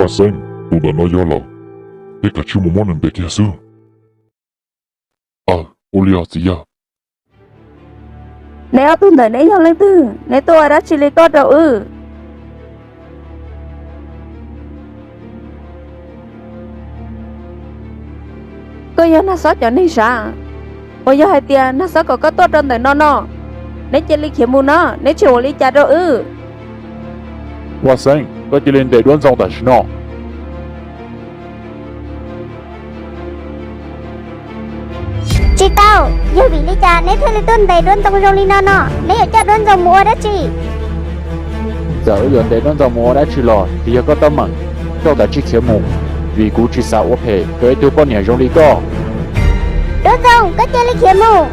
Xeeb, tus ntawm no yog lawm, peb kav tsij mus muab nws ntes kiag xwb. Aw, ua li os txiv yawg. Neb ob tug ntawm neb yog leej twg? Neb tuaj ua dab tsi li koj rau wb? Koj yog Nag Xob cov neeg sav, uas yog hais tias Nag Xob kom koj tuaj rau ntawm no no, neb cia li khiav mus no, neb tsis ua li cas rau wb. Vaj Xeeb, koj cia li ntes Duab Ntxoo tam sim no. Tsis tau, yog vim li cas neb thiaj li tuaj ntes Duab Ntxoo zoo li no no? Neb yuav coj Duab Ntxoo mus ua dab tsi? Txawm wb yuav ntes Duab Ntxoo mus ua dab tsi los tsis yog koj teeb meem, koj kav tsij khiav mus, vim kuv tsis xav ua phem rau ib tug poj niam zoo li koj. Duab Ntxoo, koj cia li khiav mus.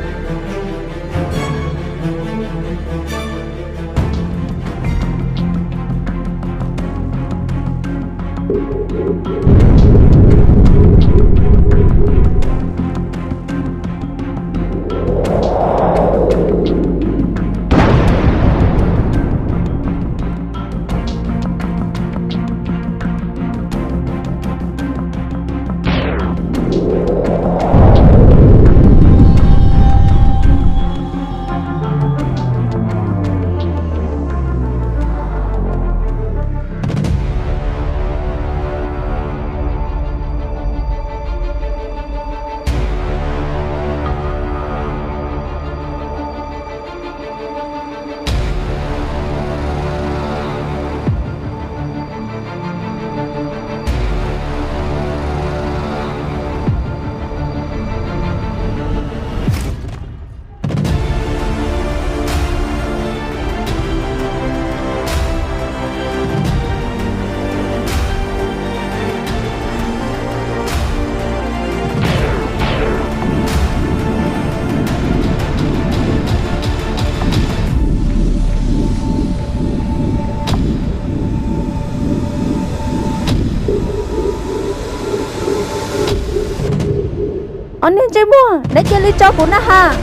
Ob niag ntsej muag, neb cia li tso kuv na has!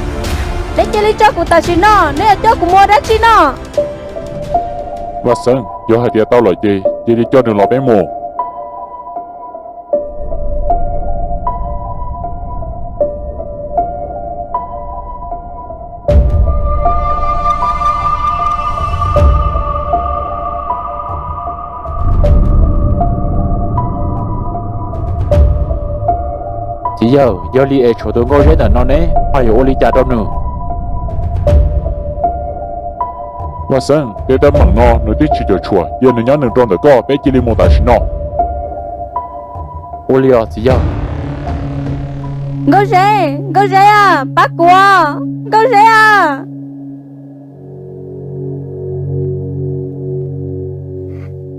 Neb cia li tso kuv tam sim no, neb yuav coj kuv mus ua dab tsi no? Vaj Xeeb, yog hais tias tau lawm ces cia li coj nws los peb mus. Txiv yawg, yog li es tshuav tus Nkauj Zeb ntawm no ne ho yuav ua li cas rau nws? Vaj Xeeb, tej teeb meem no nws twb tsis tshua tshuav, cia nws nyob nws rau ntawm koj, peb cia li mus tam sim no. Ua li os txiv yawg. Nkauj Zeb, Nkauj Zeb a, pab kuv, Nkauj Zeb a!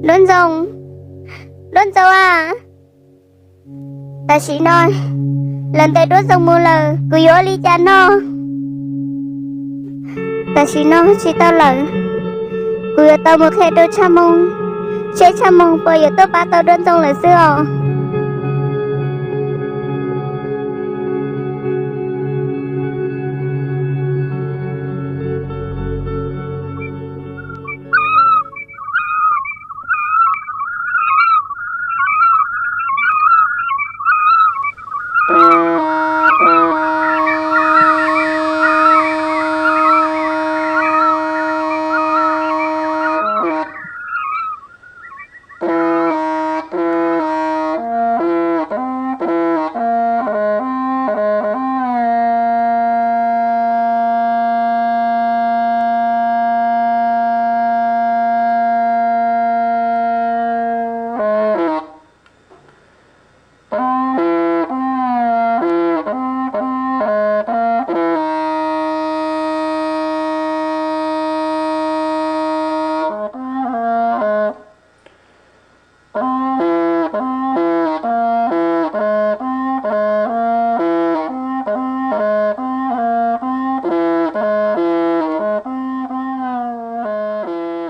Duab Ntxoo, Duab Ntxoo a! Tam sim no lawv ntes Duab Ntxoo mus lawm, kuv yuav ua li cas no? Tam sim no tsis tau lawm, kuv yuav tau mus qhia rau Tshaj Moo, seb Tshaj Moo puas yuav tuaj pab tau Duab Ntxoo lawm xwb os.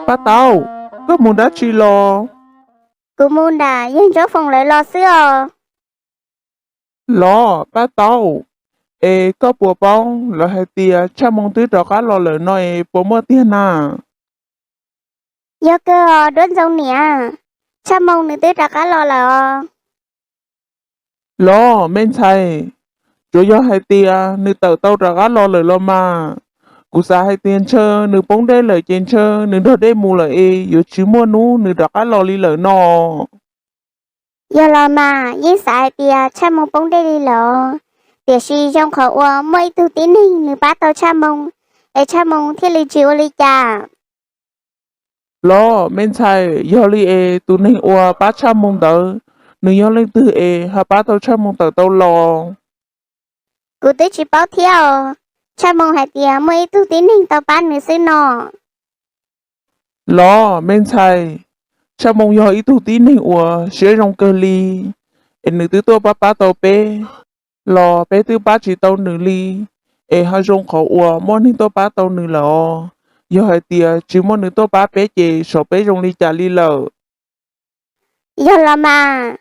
Pab Taub, koj mus dab tsi los? Kuv mus nram Yawg Ntsuab Foom lawv los xwb os. Los Pab Taub, es koj puas paub lawv hais tias Tshaj Moo twb rov qab los lawm no es puas muaj tiag na? Yog kawg os Duab Ntxoo niam, Tshaj Moo nws twb rov qab los lawm os. Los me ntxhais, tsuas yog hais tias nws tawm tau rov qab los lawm los mas. Kuv xav hais tias ntshe nws poob dej lawm ces ntshe nws nrog dej mus lawm es yuav tsis muaj hnub nws rov qab los li lawm no. Yog los mas, yeej xav hais tias Tshaj Moo poob dej li lawm, tiam sis zoo qhov uas muaj ib tug tib neeg nws pab tau Tshaj Moo, es Txaj Moo thiaj li tsis ua li cas. Los me ntxhais, yog li es tus neeg uas pab Txaj Moo ntawd, nws yog leej twg es ho pab tau Txaj Moo tawm tau los? Kuv twb tsis paub thiab os. Txaj Moo hais tias muaj ib tug tib neeg tau pab nws xwb no. Los me ntxhais, Txaj Moo yog ib tug tib neeg uas siab zoo kawg li, es nws twb tuaj pab pab tau peb, los peb twb pab tsis tau nws li, es ho zoo qhov uas muaj neeg tuaj pab tau nws lawm os. Yog hais tias tsis muaj nws tuaj pab peb ces xyov peb zoo li cas li lawm. Yog los mas,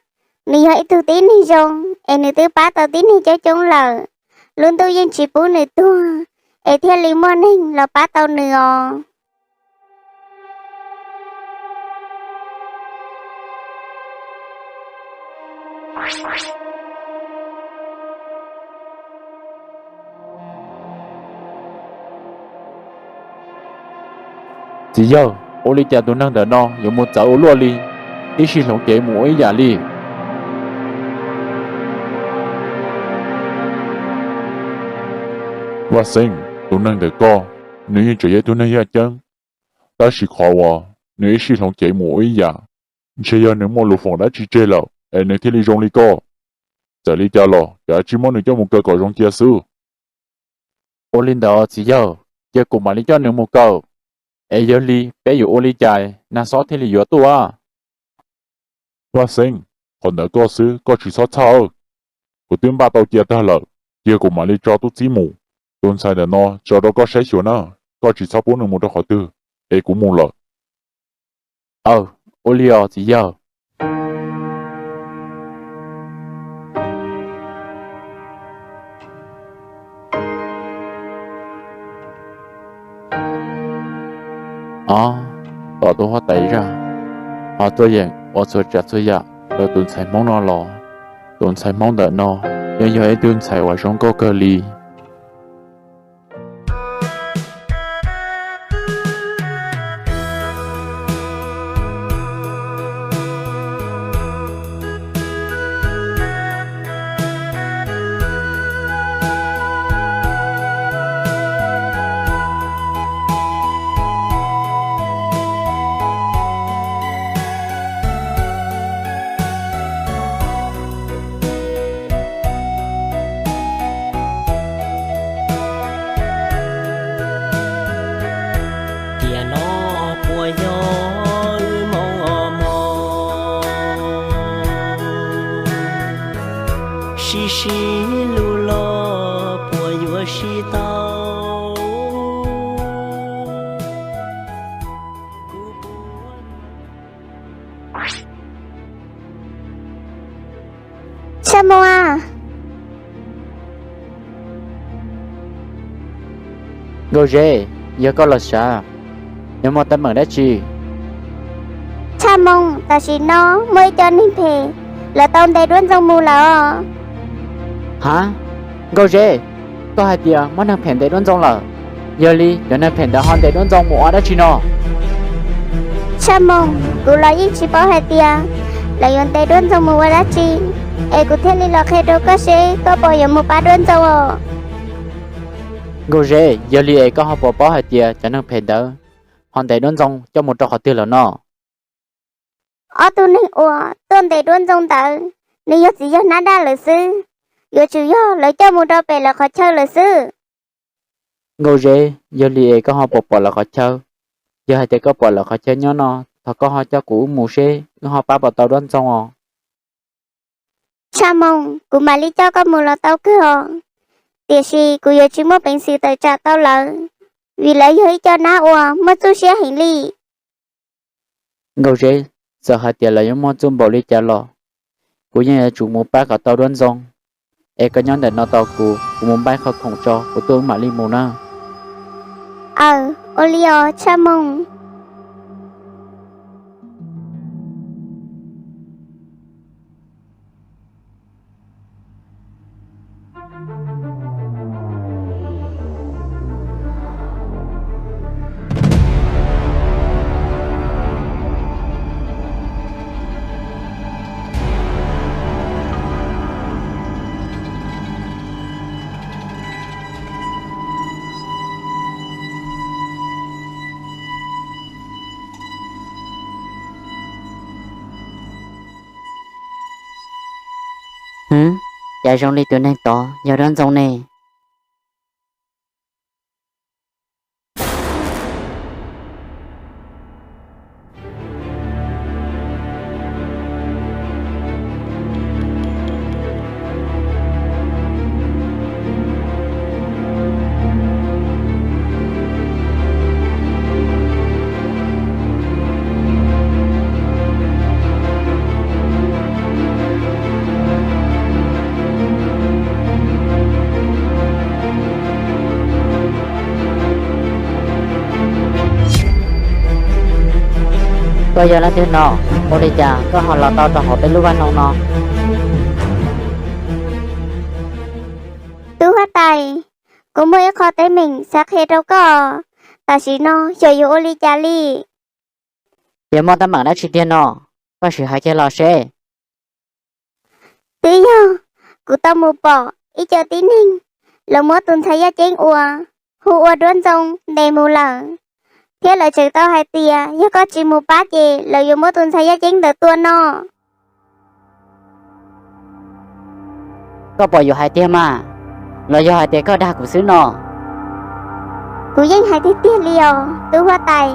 nws yog ib tug tib neeg zoo, es nws twb pab tau tib neeg coob coob lawm. Lub ntuj yeej tsis pub nws tuag, es thiaj li muaj neeg los pab tau nws os. Txiv yawg, ua li cas tus neeg ntawm no yuav mus txawv ua luaj li, ib sij hloov cev mus ua ib yam li? Vaj Xeeb, tus neeg ntawm koj, nws yeej tseem yog ib tug neeg yaj ceeb, tab sis qhov uas nws ib sij hloov cev mus ua ib yam, ntshe yog nws muaj lus foom dab tsi tseg lawm es nws thiaj li zoo li ko. Txawm li cas los kav tsij muab nws coj mus kaw kom zoo cia xwb. Ua li ntawd txiv yawg, cia kuv mam li coj nws mus kaw. Es yog li peb yuav ua li cas nag xob thiaj li yuav tuaj? Vaj Xeeb, qhov ntawd koj xwb koj tsis txhob txhawj. Kuv twb npaj tau cia tag lawm, cia kuv mam li tso tub txib mus. Tus ntxhais ntawm no tso rau koj saib xyuas na, koj tsis txhob pub nws mus rau qhov twg, es kuv mus lawm. Aw, ua li os txiv yawg. Os, tom tus huab tais zaj ho tuaj yeem ua txhua tsav txhua yam rau tus ntxhais Hmoob no los? Tus ntxhais Hmoob ntawm no yeej yog ib tug ntxhais uas zoo nkauj kawg li. Tiam no puas yog wb moo os mog, sib sib lug los puas yuav sib tau. Txaj Moo a. Nkauj Zeb, yog koj los sav, yog muaj teeb meem dab tsi? Txaj Moo, tam sim no muaj ib co neeg phem, lawv tau ntes duab ntxoo mus lawm os. Ha, Nkauj Zeb, koj hais tias muaj neeg phem ntes duab ntxoo lawm, yog li cov neeg phem ntawd ho ntes duab ntxoo mus ua dab tsi no? Txaj Moo, kuv los yeej tsis paub hais tias lawv yuav ntes duab ntxoo mus ua dab tsi, es kuv thiaj li los qhia rau koj seb koj puas yuav mus pab duab ntxoo os. Nkauj Zeb, yog li es koj ho puas paub hais tias cov neeg phem ntawd ho ntes duab ntxoo coj mus rau qhov twg lawm no? Ob tug neeg uas tuaj ntes duab ntxoo ntawd, nws yog txiv yawg Nab Daj lawm xwb. Yuav tsum yog lawv coj mus rau pem lawv qhov chaw lawm xwb. Nkauj Zeb, yog li es koj ho puas pom lawv qhov chaw? Yog hais tias koj pom lawv qhov chaw nyob no, thov koj ho coj kuv wb mus seb wb ho pab puas tau duab ntxoo os. Txaj Moo, kuv mam li coj koj mus los tau kawg os, tiam sis kuv yuav tsis muaj peev xwm tawm tsam tau lawv, vim lawv yog ib co nab uas muaj txuj siab heev li. Nkauj Zeb, txawm hais tias lawv yuav muaj txuj npaum li cas los kuv yeej yuav tsum mus pab kom tau duab ntxoo. Es koj nyob ntawm no tos kuv, kuv mus npaib qhov khoom tso kuv tuaj wb mam li mus na. Aw, ua li os Txaj Moo. Hm, cas zoo li tus neeg tod yog Duab Ntxoo ne? Koj yog leej twg no? Ua li cas koj ho los tau rau hauv peb lub vaj loog no? Tub huab tais, kuv muaj ib qho teeb meem xav qhia rau koj. Tam sim no xyov yuav ua li cas li. Yog muaj teeb meem dab tsi tiag no, koj sim hais kiag los seb. Twb yog kuv tau mus pom ib co tib neeg, lawv muab tus ntxhais yaj ceeb uas hu ua Duab Ntxoo ntes mus lawm, thiab lawv tseem tau hais tias yog koj tsis mus pab ces lawv yuav muab tus ntxhais yaj ceeb ntawd tua no. Koj puas yuav hais tiag mas, los yog hais tias koj dag kuv xwb no? Kuv yeej hais tiag tiag li os tub huab tais.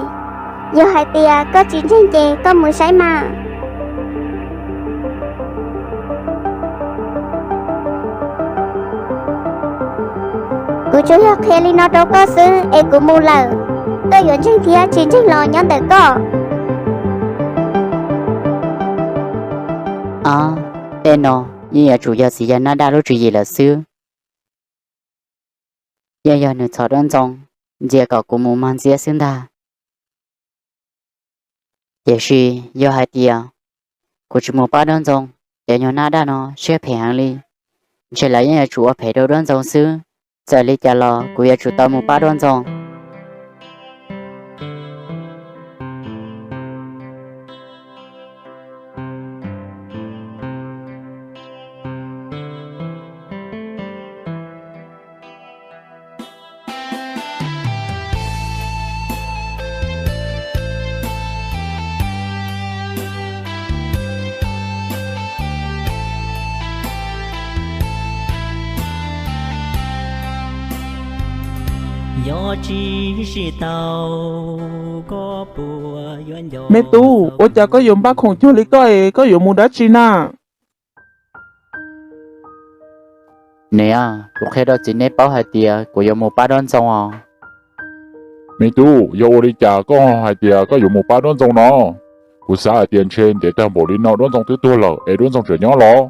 Yog hais tias koj tsis ntseeg ces koj mus saib mas. Kuv tsuas yog qhia li no rau koj xwb es kuv mus lawm. Koj yuav ntseeg thiab tsis ntseeg los nyob ntawm koj. Ab, tej no yeej yuav tsum yog txiv yawg Nab Daj lub tswv yim lawm xwb. Yeej yog nws txhom Duab Ntxoo ntxias kom kuv mus mag ntxiab xwb ntag. Tiam sis yog hais tias kuv tsis mus pab Duab Ntxoo, cov nyuag Nab Daj no siab phem heev li, ntshe lawv yeej yuav tsum ua phem rau Duab Ntxoo xwb. Txawm li cas los kuv yuav tsum tau mus pab Duab Ntxoo. Me tub, ua cas koj yuav npaj khoom cuag li koj es koj yuav mus dab tsi na? Niam, kuv qhia rau txiv neb paub hais tias kuv yuav mus pab Duab Ntxoo os. Me tub, yog ua li cas koj hais tias koj yuav mus pab Duab Ntxoo no? Kuv xav hais tias ntshe ntev tag npaum li no Duab Ntxoo twb tuag lawm es Duab Ntxoo tseem nyob los?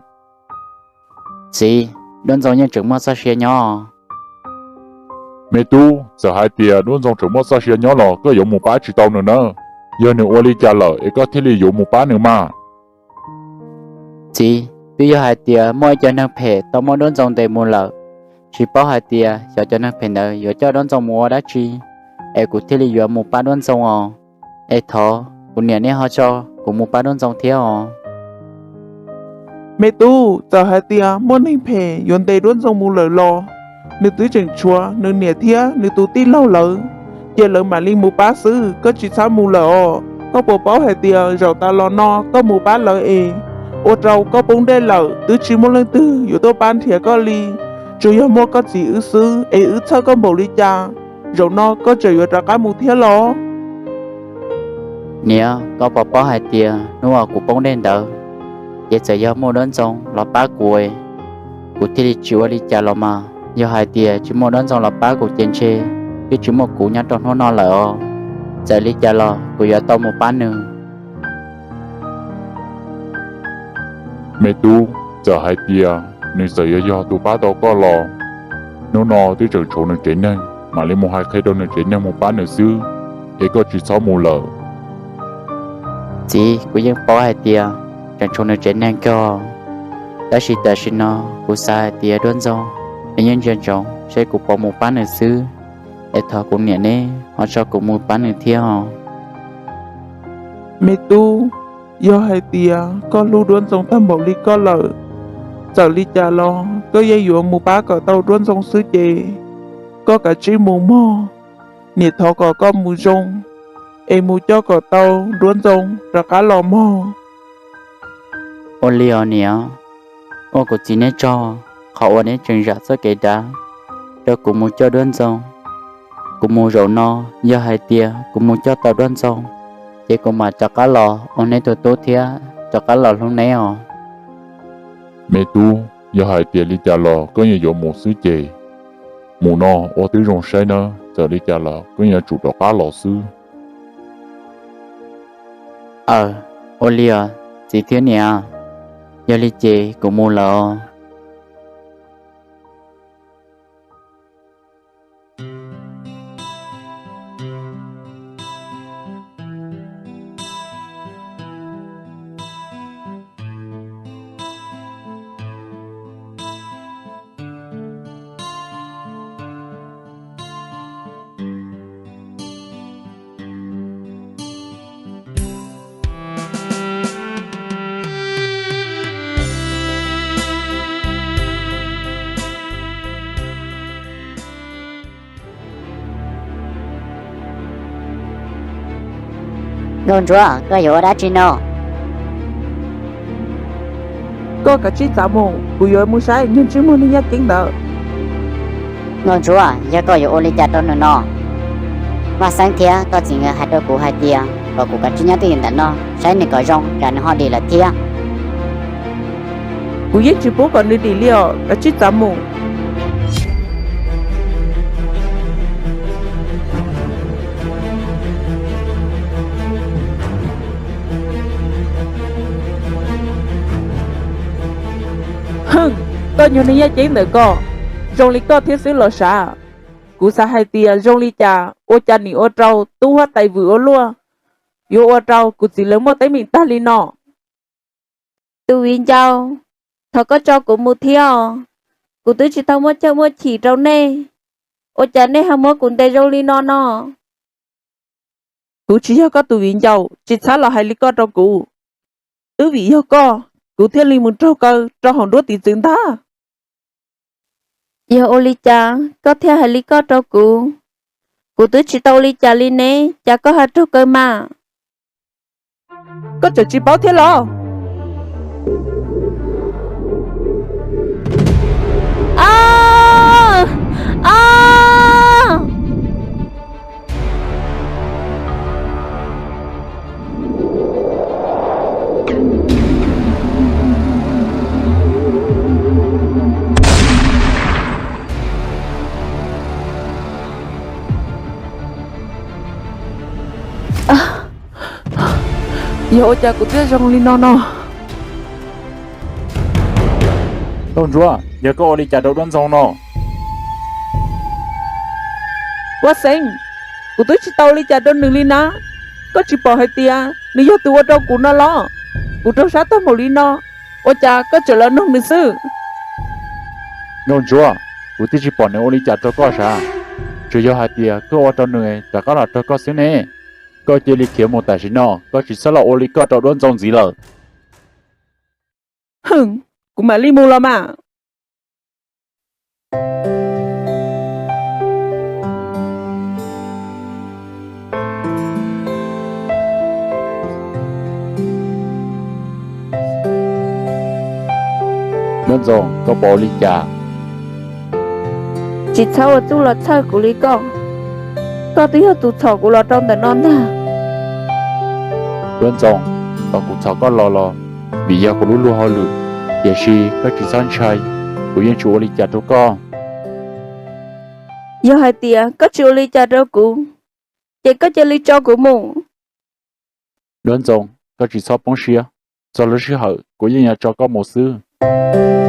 Txiv, Duab Ntxoo yeej tseem muaj txoj sia nyob. Me tub, txawm hais tias Duab Ntxoo tseem muaj txoj sia nyob los koj yuav mus pab tsis tau nws na. Yog nws ua li cas lawm es koj thiaj li yuav mus pab nws mas? Txiv, twb yog hais tias muaj ib co neeg phem tau muab Duab Ntxoo ntes mus lawm, tsis paub hais tias xyov cov neeg phem ntawd yuav coj Duab Ntxoo mus ua dab tsi, es kuv thiaj li yuav mus pab Duab Ntxoo os. Es thov kuv niam nej ho tso kuv mus pab Duab Ntxoo thiab os. Me tub, txawm hais tias muaj neeg phem yuav ntes Duab Ntxoo mus lawm los, nws twb tseem tshuav nws niam thiab nws tus tij laug lawv, ces lawv mam li mus pab xwb, koj tsis txhob mus lawm os. Koj puas paub hais tias zaum tas los no koj mus pab lawv es ua rau koj poob dej lawm, twb tsis muaj leej twg yuav tuaj pab nrhiav koj li, tsuas yog muaj koj txiv wb xwb es wb txhawj koj npaum li cas. Zaum no koj tseem yuav rov qab mus thiab los? Niam, koj puas paub hais tias hnub uas kuv poob dej ntawd, ces txawm yog muaj Duab Ntxoo los pab kuv, kuv thiaj li tsis ua li cas los mas. Yog hais tias tsis muaj Duab Ntxoo los pab kuv ces ntshe twb tsis muaj kuv nyob rau hnub no lawm os. Txawm li cas los kuv yuav tau mus pab nws. Me tub, txawm hais tias nws txawm yuav yog tus pab tau koj los, hnub no twb tseem tshuav nws tsev neeg, mam li mus hais qhia rau nws tsev neeg mus pab nws xwb, es koj tsis txhob mus lawm. Txiv, kuv yeej paub hais tias tseem tshuav nws tsev neeg kawg, tab sis tam sim no kuv xav hais tias Duab Ntxoo es yeej ntsia ntsoov seb kuv puas mus pab nws xwb, es thov kuv niam neb ho tso kuv mus pab nws thiab os. Me tub, yog hais tias koj hlub Duab Ntxoo tag npaum li koj lawm, txawm li cas los koj yeej yuav mus pab kom tau Duab Ntxoo xwb ces koj kav tsij mus mog. Niam thov kom koj mus zoo, es mus coj kom tau Duab Ntxoo rov qab los mog. Ua li os niam, ua kuv txiv neb tsaug qhov uas neb tseem zam txoj kev dav rau kuv mus coj Duab Ntxoo. Kuv mus zaum no, yog hais tias kuv mus coj tau Duab Ntxoo, ces kuv mam rov qab los ua neb tus tub thiab rov qab los hlub neb os. Me tub, yog hais tias li cas los koj yeej yuav mus xwb ces mus no ua twb zoo saib nawb, txawm li cas los koj yuav tsum rov qab los xwb. Aw, ua li os txiv thiab niam, yog li ces kuv mus lawm os. Nkauj Ntsuab, koj yuav ua dab tsi no? Koj kav tsij txav mus, kuv yuav mus saib nws ntsej muag niag Yaj Ceeb ntawd. Nkauj Ntsuab, yog koj yuav ua li cas rau nws no? Vaj Xeeb thiab koj txiv nkawd hais rau kuv hais tias kom kuv kav tsij nyob twj ywm ntawm no saib nws kom zoo tsam nws ho dim lawm thiab. Kuv yeej tsis pub kom nws dim li os, kav tsij txav mus. Hwm, koj nyuag niag Yaj Ceeb ntawm koj, zoo li koj thiab xwb los sav. Kuv xav hais tias zoo li cas ua cas nim ua rau tub huab tais vwm ua luaj, yuav ua rau kuv txiv lawv muaj teeb meem tag li no. Tus viv ncaus, thov koj tso kuv mus thiab os. Kuv twb tsis tau muaj chaw muaj chim rau nej, ua cas nej ho muab kuv ntes zoo li no no? Kuv tsis yog koj tus viv ncaus, tsis txhob los hais li koj rau kuv. Twb vim yog koj, kuv thiaj li mus raug kaw rau hauv nruab tiv txwv ntag. Yog ua li cas koj thiaj hais li koj rau kuv? Kuv twb tsis tau ua li cas li ne, cas koj ho raug kaw mas? Koj tseem tsis paub thiab los? Yog ua cas kuv thiaj zoo li no no? Nkauj Ntsuab, yog koj ua li cas rau Duab Ntxoo no? Vaj Xeeb, kuv twb tsis tau ua li cas rau nws li na. Koj tsis pom hais tias nws yog tus ua rau kuv no los? Kuv raug sab tag npaum li no, ua cas koj tseem los nug nws xwb? Nkauj Ntsuab, kuv twb tsis pom nws ua li cas rau koj sav, tsuas yog hais tias koj ua rau nws rov qab los raug koj xwb ne. Koj cia li khiav mus tam sim no, koj tsis txhob los ua li koj rau Duab Ntxoo ntxiv lawm. Hwm, kuv mam li mus los mas. Duab Ntxoo, koj puas ua li cas? Tsis txhob ua txuj los txhawj kuv li koj. Koj twb yog tus txhom kuv los rau ntawm no ntag. Duab Ntxoo, thaum kuv txhom koj los los vim yog kuv lub luag hauj lwm, tiam sis koj tsis txhob ntshai, kuv yeej tsis ua li cas rau koj. Yog hais tias koj tsis ua li cas rau kuv, ces koj cia li tso kuv mus. Duab Ntxoo, koj tsis txhob poob siab, txog lub sij hawm kuv yeej yuav tso koj mus xwb.